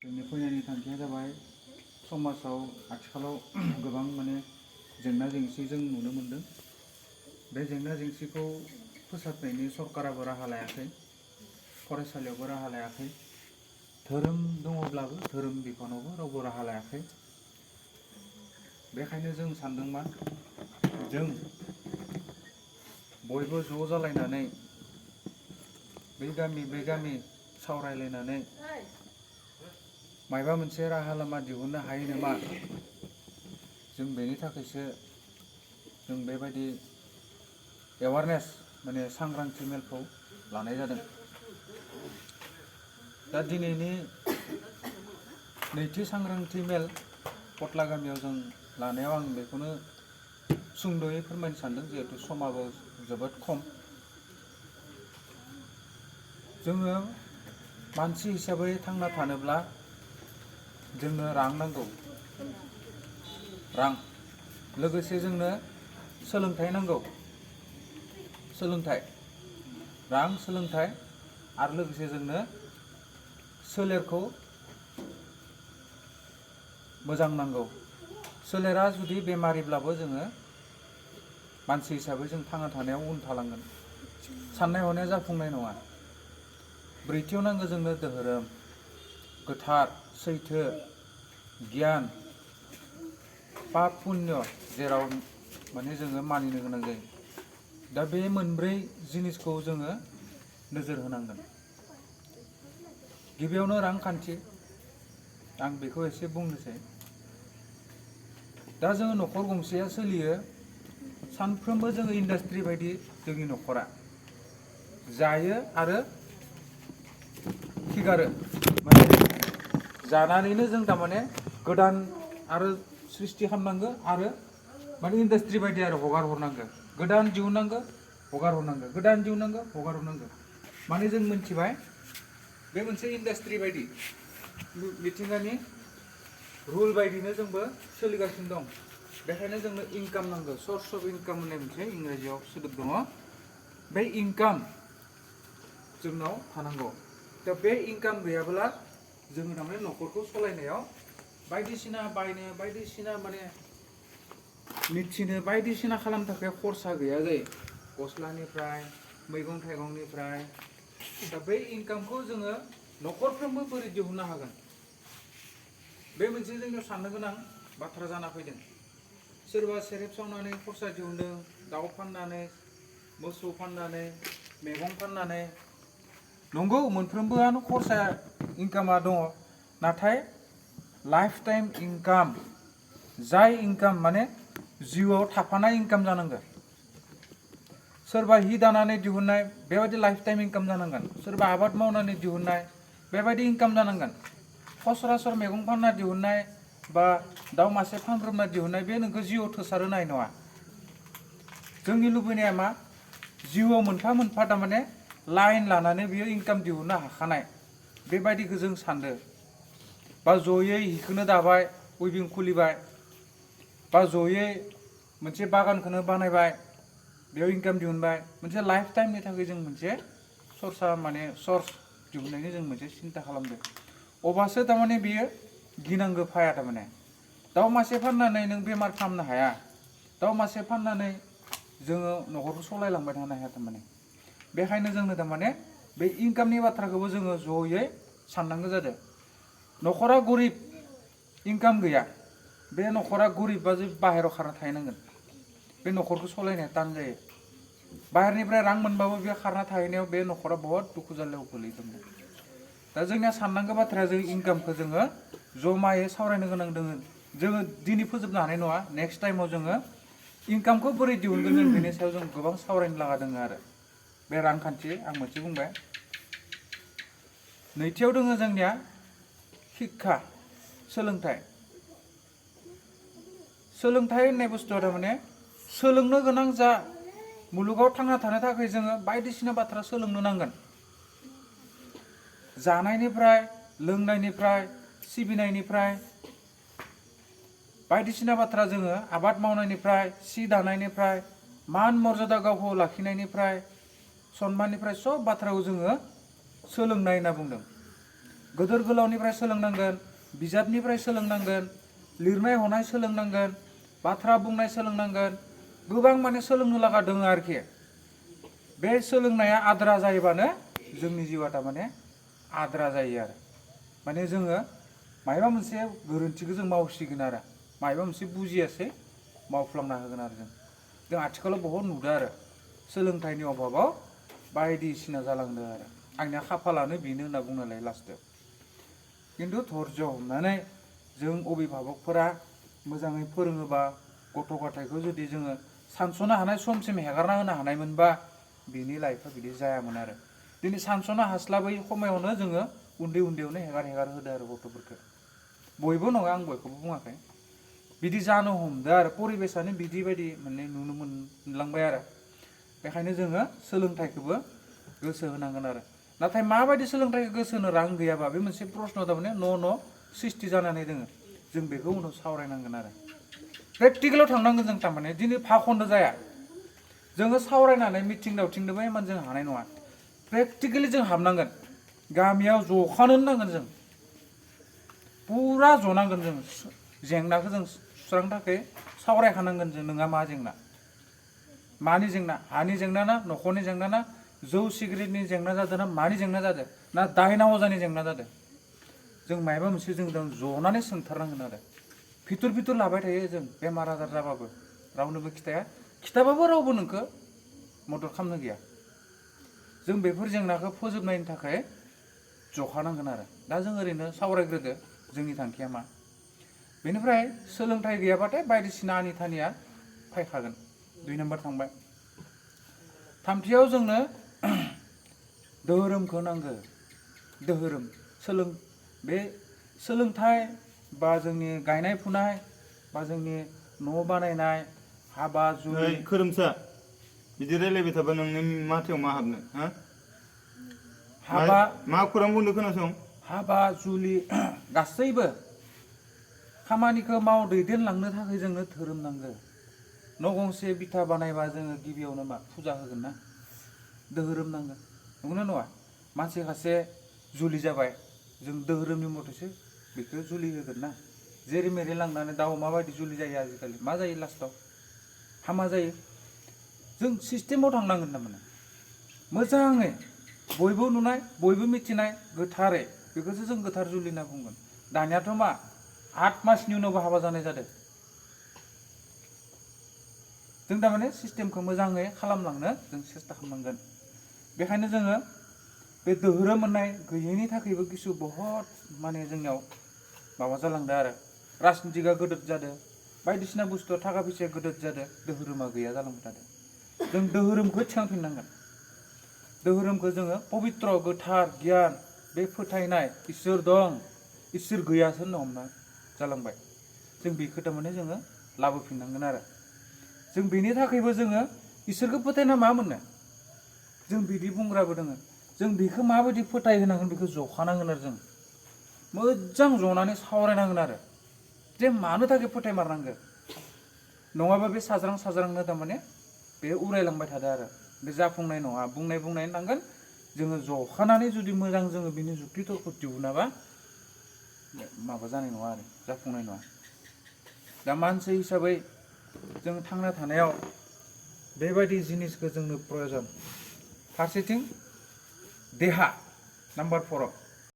जोंनि फैनायनि थांखिया जाबाय समाजाव आथिखालाव गोबां जेंना जेंसि जों नुनो मोनदों। बे जेंना जेंसिखौ फोसाबनायनि सरकाराबो राहा लायाखै, फरायसालियावबो राहा लायाखै, धोरोम दङब्लाबो धोरोम बिफानावबो रावबो राहा लायाखै। बेखायनो जों सानदों मा जों बयबो ज' जालायनानै बे गामि सावरायलायनानै मायबा मोनसे राहा लामा दिहुननो हायो नामा, जों बेनि थाखायसो जों बेबायदि एवारनेस सांग्रांथि मेलखौ लानाय जादों। दा दिनैनि नैथि सांग्रांथि मेल पटला गामियाव जों लानायाव आं बेखौनो सुंद'यै फोरमायनो सानदों, जिहेतु समाबो जोबोद खम। जोङो मानसि हिसाबै थांना थानोब्ला जोंनो रां नांगौ, रां लोगोसे जोंनो सोलोंथाइ नांगौ, सोलोंथाइ रां सोलोंथाइ आरो लोगोसे जोंनो सोलेरखौ मोजां नांगौ। सोलेरा जुदि बेमारिब्लाबो जोङो मानसि हिसाबै जों थांना थानायाव उन थालांगोन, साननाय हनाया जाफुंनाय नङा। ब्रैथियाव नांगौ जोंनो धोरोम, गोथार सैथो गियान, पाप पुण्य जेराव जोङो मानिनो गोनां जायो। दा बे मोनब्रै जिनिसखौ जोङो नोजोर होनांगोन। गिबियावनो रांखान्थि, आं बेखौ एसे बुंनोसै। दा जोङो न'खर गंसेया सोलियो, सानफ्रोमबो जोङो इन्डास्ट्रि बायदि जोंनि न'खरा जायो आरो खिगारो, जानानैनो जों गोदान आरो सृष्टि खालामनांगो आरो इन्डास्ट्रि बायदि आरो हगार हरनांगो, गोदान दिहुननांगो हगार हरनांगो, गोदान दिहुननांगो हगार हरनांगो। जों मिथिबाय बे मोनसे इन्डास्ट्रि बायदि मिथिंगानि रुल बायदिनो जोंबो सोलिगासिनो दं। बेखायनो जोंनो इनकाम नांगौ, सर्स अफ इनकाम होननाय मोनसे इंराजियाव सोदोब दङ। बे इनकाम जोंनाव थानांगौ। दा बे इनकाम गैयाब्ला जोङो न'खरखौ सालायनायाव बायदिसिना बायनो, बायदिसिना मिथिनो, बायदिसिना खालामनो थाखाय खरसा गैया जायो, गस्लानिफ्राय मैगं थाइगंनिफ्राय। दा बे इनकामखौ जोङो न'खरफ्रोमबो बोरै दिहुननो हागोन, बे मोनसे जोंनियाव साननो गोनां बाथ्रा जाना फैदों। सोरबा सेरेब सावनानै खरसा दिहुनदों, दाउ फाननानै, मोसौ फाननानै, मैगं फाननानै। नंगौ, मोनफ्रोमबोआनो खरसा इनकामा दङ, नाथाय लाइफ टाइम इनकाम, जाय इनकाम जिउआव थाफानाय इनकाम जानांगोन। सोरबा हि दानानै दिहुननाय बेबायदि लाइफ टाइम इनकाम जानांगोन, सोरबा आबाद मावनानै दिहुननाय बेबायदि इनकाम जानांगोन। सरासर मैगं फानना दिहुननाय बा दाउ मासे फानब्रबना दिहुननाय बे नोंखौ जिउआव थोसारहोनाय नङा। जोंनि लुबैनाया मा, जिउआव मोनफा मोनफा लाइन लानानै बियो इनकाम दिहुननो हाखानाय, बेबायदिखौ जों सानदो। बा जयै हिखौनो दाबाय, उइभिं खुलिबाय, बा जयै मोनसे बागानखौनो बानायबाय, बेयाव इनकाम दिहुनबाय। मोनसे लाइफ टाइमनि थाखाय जों मोनसे सर्स दिहुननायनि जों मोनसे सिन्था खालामदों। अब्लासो बेयो गिनांगौ फाया। दाउ मासे फाननानै नों बेमार फाहामनो हाया, दाउ मासे फाननानै जोङो न'खरखौ सालायलांबाय थानो हाया। बेखायनो जोंनो बे इनकामनि बाथ्राखौबो जोङो जयै साननांगौ जादों। न'खरा गरिब, इनकाम गैया, बे न'खरा गरिबबा बाहेरायाव खारना थाहैनांगोन। बे न'खरखौ सालायनाया तान जायो। बाहेरनिफ्राय रां मोनबाबो बे खारना थाहैनायाव बे न'खरा बहुत दुखु जाल्लायाव गोलैदों। दा जोंनिया साननांगौ बाथ्राया, जों इनकामखौ जोङो जमायै सावरायनो गोनां दङ। जोङो दिनै फोजोबनो हानाय नङा, नेक्स्ट टाइमाव जोङो इनकामखौ बोरै दिहुनगोन जों बेनि सायाव जों गोबां सावरायनो लागा दङ आरो। बे रांखान्थि आं मोनसे बुंबाय। नैथियाव दङ जोंनिया शिक्षा, सोलोंथाइ। सोलोंथाइ होननाय बुस्थुआ सोलोंनो गोनां जा मुलुगाव थांना थानो थाखाय जोङो बायदिसिना बाथ्रा सोलोंनो नांगोन। जानायनिफ्राय, लोंनायनिफ्राय, सिबिनायनिफ्राय, बायदिसिना बाथ्रा जोङो आबाद मावनायनिफ्राय, सि दानायनिफ्राय, मान मर्यादा गावखौ लाखिनायनिफ्राय, सन्माननिफ्राय सब बाथ्राखौ जोङो सोलोंनाय होनना बुंदों। गोदोर गोलावनिफ्राय सोलोंनांगोन, बिजाबनिफ्राय सोलोंनांगोन, लिरनाय हनाय सोलोंनांगोन, बाथ्रा बुंनाय सोलोंनांगोन, गोबां माने सोलोंनो लागा दङ आरोखि। बे सोलोंनाया आद्रा जायोबानो जोंनि जिउआ थारमाने आद्रा जायो आरो। माने जोङो मायबा मोनसे गोरोन्थिखौ जों मावसिगोन आरो, मायबा मोनसे बुजियासै मावफ्लांना होगोन आरो जों आथिखालाव बहुद नुदों आरो सोलोंथाइनि अभाबाव बायदिसिना जालांदों आरो। आंनिया खाफालानो बेनो होनना बुंनालाय लास्टआव। खिन्थु धैर्य हमनानै जों अभिभाबकफोरा मोजाङै फोरोङोबा गथ' गथायखौ जुदि जोङो सानस'नो हानाय समसिम हेगारना होनो हानायमोनबा बिनि लाइफआ बिदि जायामोन आरो। दिनै सानस'नो हास्लाबै समायावनो जोङो उन्दै उन्दैयावनो हेगार होदो आरो गथ'फोरखौ। बयबो नङा, आं बयखौबो बुङाखै, बिदि जानो हमदो आरो परिबेसानो बिदि बायदि माने नुनो मोनलांबाय आरो। बेखायनो जोङो सोलोंथाइखौबो गोसो होनांगोन आरो। नाथाय माबायदि सोलोंथाइखौ गोसो होनो रां गैयाबा बे मोनसे प्रश्न थारमाने न' सृष्टि जानानै दोङो। जों बेखौ उनाव सावरायनांगोन आरो प्रेक्टिकेलाव थांनांगोन जों थारमाने। दिनै फाखनद जाया, जोङो सावरायनानै मिथिं दावथिंनोबो इमान जों हानाय नङा। प्रेक्टिकेलि जों हाबनांगोन, गामियाव जखानो नांगोन, जों पुरा जनांगोन, जों जेंनाखौ जों सुस्रांनो थाखाय सावरायखानांगोन जों। नोंहा मा जेंना, मानि जेंना, हानि जेंना ना, न'खरनि जेंना ना, जौ सिगारेटनि जेंना जादों ना, मानि जेंना जादों ना, दायना अजानि जेंना जादों, जों मायबा मोनसे जों जनानै सोंथारनांगोन आरो। फिथुर लाबाय थायो जों बेमार आजार जाबाबो रावनोबो खिथाबाबो रावबो नोंखौ मदद खालामनो गैया। जों बेफोर जेंनाखौ फोजोबनायनि थाखाय जखानांगोन आरो। दा जों ओरैनो सावरायग्रोदो जोंनि थांखिया मा। बेनिफ्राय सोलोंथाइ गैयाबाथाय बायदिसिना आनि थानिया फायखागोन। 2 नाम्बार थांबाय। थामथियाव जोंनो धोरोमखौ नांगौ। धोरोम बे सोलोंथाइ बा जोंनि गायनाय फुनाय बा जोंनि न' बानायनाय, हाबा जुलि। खोरोमसा बिदि रायलायबाय थाबा नोंनि माथोयाव मा हाबनो? हाबा मा खौरां बुंदों खोनासं। हाबा जुलि गासैबो खामानिखौ दैदेनलांनो थाखाय जोंनो धोरोम नांगौ। न' गंसे बिथा बानायबा जोङो गिबियावनो मा फुजा होगोन ना, धोरोम नांगोन, नंगौना नङा? मानसि सासे जुलि जाबाय, जों धोरोमनि मथेसो बेखौ जुलि होगोन ना। जेरै मेरै लांनानै दाउ अमा बायदि जुलि जायो आजिखालि, मा जायो लास्टाव? हामा जायो। जों सिस्टेमाव थांनांगोन थारमाने मोजाङै, बयबो नुनाय, बयबो मिथिनाय, गोथारै। बेखौसो जों गोथार जुलि होनना बुंगोन। दानियाथ' मा 8 मासनि उनावबो हाबा जानाय जादों। जों थारमाने सिस्टेमखौ मोजाङै खालामलांनो जों सेस्था खालामनांगोन। बेखायनो जोङो बे धोरोम होननाय गैयैनि थाखायबो किसु बहुत माने जोंनियाव माबा जालांदों आरो। राजनितिकआ गोदोर जादों, बायदिसिना बुस्थुआ थाखा फैसाया गोदोर जादों, धोरोमा गैया जालांबाय थादों। जों धोरोमखौ थिखांफिननांगोन। धोरोमखौ जोङो पबित्र, गोथार, गियान, बे फोथायनाय इसोर दं, इसोर गैयासो होनना हमना जालांबाय। जों बेखौ थारमाने जोङो लाबोफिननांगोन आरो। जों बेनि थाखायबो जोङो इसोरखौ फोथायना मा मोनो? जों बिदि बुंग्राबो दोङो। जों बेखौ माबायदि फोथायहोनांगोन बेखौ जखानांगोन आरो। जों मोजां जनानै सावरायनांगोन आरो जे मानो थाखाय फोथायमारनांगौ। नङाबा बे साज्रांनो थारमाने बे उरायलांबाय थादों आरो बे जाफुंनाय नङा। बुंनाय नांगोन जोङो जखानानै जुदि मोजां जोङो बिनि जुक्ति तर्क दिहुनाबा माबा जानाय नङा आरो, जाफुंनाय नङा। दा मानसि हिसाबै जों थांना थानायाव बेबायदि जिनिसखौ जोंनो प्रयजन। फारसेथिं देहा नाम्बार 4आव